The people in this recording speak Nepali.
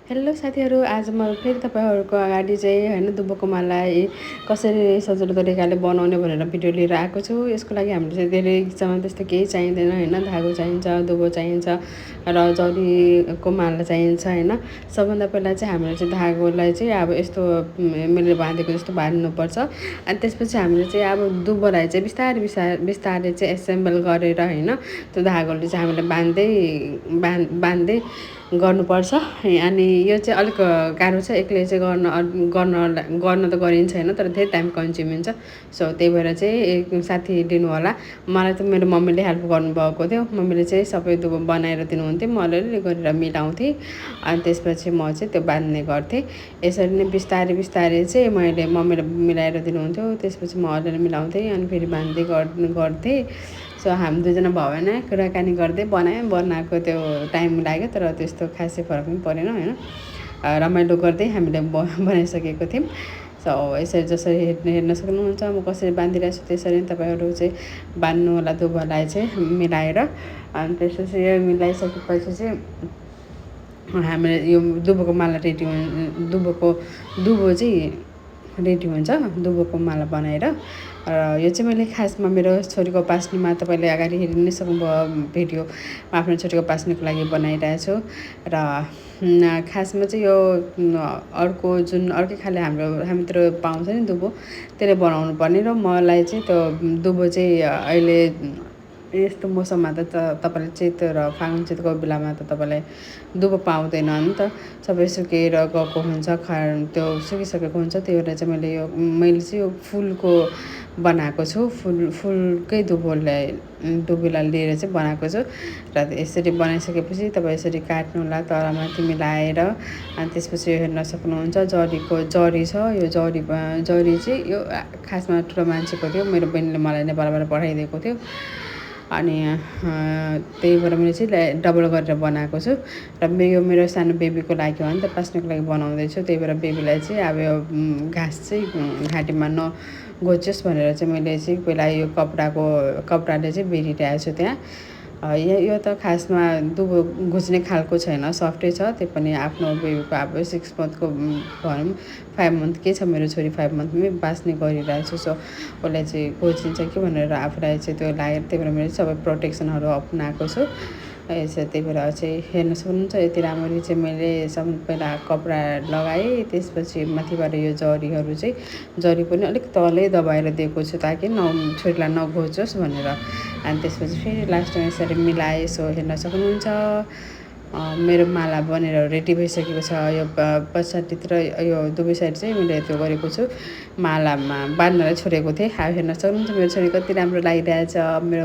हेलो साथीहरू, आज म फेरि तपाईँहरूको अगाडि चाहिँ होइन दुबोको माला कसरी सजिलो तरिकाले बनाउने भनेर भिडियो लिएर आएको छु। यसको लागि हामीले चाहिँ धेरै इच्छामा त्यस्तो केही चाहिँदैन होइन। धागो चाहिन्छ, दुबो चाहिन्छ र जरीको माला चाहिन्छ होइन। सबभन्दा पहिला चाहिँ हामीले चाहिँ धागोलाई चाहिँ अब यस्तो मैले बाँधेको जस्तो बाँध्नुपर्छ। अनि त्यसपछि हामीले चाहिँ अब दुबोलाई चाहिँ बिस्तारै बिस्तारै चाहिँ एसेम्बल गरेर होइन, त्यो धागोले चाहिँ हामीले बाँध्दै गर्नुपर्छ। अनि यो चाहिँ अलिक गाह्रो छ, एक्लै चाहिँ गर्न त गरिन्छ होइन, तर धेरै टाइम कन्ज्युमिङ छ। सो त्यही भएर चाहिँ एक साथी लिनु होला। मलाई त मेरो मम्मीले हेल्प गर्नुभएको थियो। मम्मीले चाहिँ सबै दुबो बनाएर दिनुहुन्थ्यो, म अलिअलि गरेर मिलाउँथेँ। अनि त्यसपछि म चाहिँ त्यो बाँध्ने गर्थेँ। यसरी नै बिस्तारै बिस्तारै चाहिँ मैले मम्मीले मिलाएर दिनुहुन्थ्यो, त्यसपछि म अलिअलि मिलाउँथेँ अनि फेरि बाँध्दै गर्थेँ। सो हामी दुईजना भएन, कुराकानी गर्दै बनाएको त्यो टाइम लाग्यो, तर त्यस्तो खासै फरक पनि परेन होइन। रमाइलो गर्दै हामीले बनाइसकेको थियौँ। सो यसरी जसरी हेर्न सक्नुहुन्छ म कसरी बाँधिरहेको छु, त्यसरी नै तपाईँहरू चाहिँ बाँध्नु होला दुबोलाई चाहिँ मिलाएर। अनि त्यसपछि यो मिलाइसकेपछि चाहिँ हामीले यो दुबोको माला दुबो चाहिँ रेडी हुन्छ दुबोको माला बनाएर। र यो चाहिँ मैले खासमा मेरो छोरीको पास्नीमा तपाईँले अगाडि हेरि नै सक्नुभयो भिडियो, म आफ्नो छोरीको पास्नीको लागि बनाइरहेको छु। र खासमा चाहिँ यो अर्कै खाले हामीतिर पाउँछ नि दुबो, त्यसले बनाउनु पर्ने। र मलाई चाहिँ त्यो दुबो चाहिँ अहिले यस्तो मौसममा त तपाईँले चैत र फागुन चैतको बेलामा त तपाईँलाई दुबो पाउँदैन नि त, सबै सुकेर गएको हुन्छ, त्यो सुकिसकेको हुन्छ। त्यही भएर चाहिँ मैले चाहिँ यो फुलको बनाएको छु, फुलकै दुबोलाई लिएर चाहिँ बनाएको छु। र यसरी बनाइसकेपछि तपाईँ यसरी काट्नु होला तलमाथि मिलाएर। अनि त्यसपछि यो हेर्न सक्नुहुन्छ जरी छ, यो जरी चाहिँ यो खासमा ठुलो मान्छेको थियो, मेरो बहिनीले मलाई नेपालबाट पठाइदिएको थियो। अनि त्यही भएर मैले चाहिँ डबल गरेर बनाएको छु। र यो मेरो सानो बेबीको लागि हो नि त, पास्नीको लागि बनाउँदैछु। त्यही भएर बेबीलाई चाहिँ अब यो घाँस चाहिँ घाँटीमा नगोचोस् भनेर चाहिँ मैले चाहिँ पहिला यो कपडाले चाहिँ बेरिरहेको छु त्यहाँ। यो त खासमा दुबो घुच्ने खालको छैन, सफ्टै छ। त्यो पनि आफ्नो बेबीको अब 6 मन्थको भनौँ 5 मन्थ के छ, मेरो छोरी 5 मन्थमै बाँच्ने गरिरहेको छु। सो उसलाई चाहिँ घोचिन्छ कि भनेर आफूलाई चाहिँ त्यो लागेर, त्यही भएर मैले सबै प्रोटेक्सनहरू अपनाएको छु। त्यही भएर चाहिँ हेर्न सक्नुहुन्छ यति राम्ररी चाहिँ मैले पहिला कपडा लगाएँ, त्यसपछि माथिबाट यो जरी पनि अलिक तलै दबाएर दिएको छु ताकि छोरीलाई नघोचोस् भनेर। अनि त्यसपछि फेरि लास्टमा यसरी मिलाएँ। सो हेर्न सक्नुहुन्छ मेरो माला बनेर रेडी भइसकेको छ। यो पछाडितिर यो दुवै साइड चाहिँ मैले त्यो गरेको छु, मालामा बाँध्नलाई छोडेको थिएँ। अब हेर्न सक्नुहुन्छ मेरो छोरी कति राम्रो लागिरहेछ। मेरो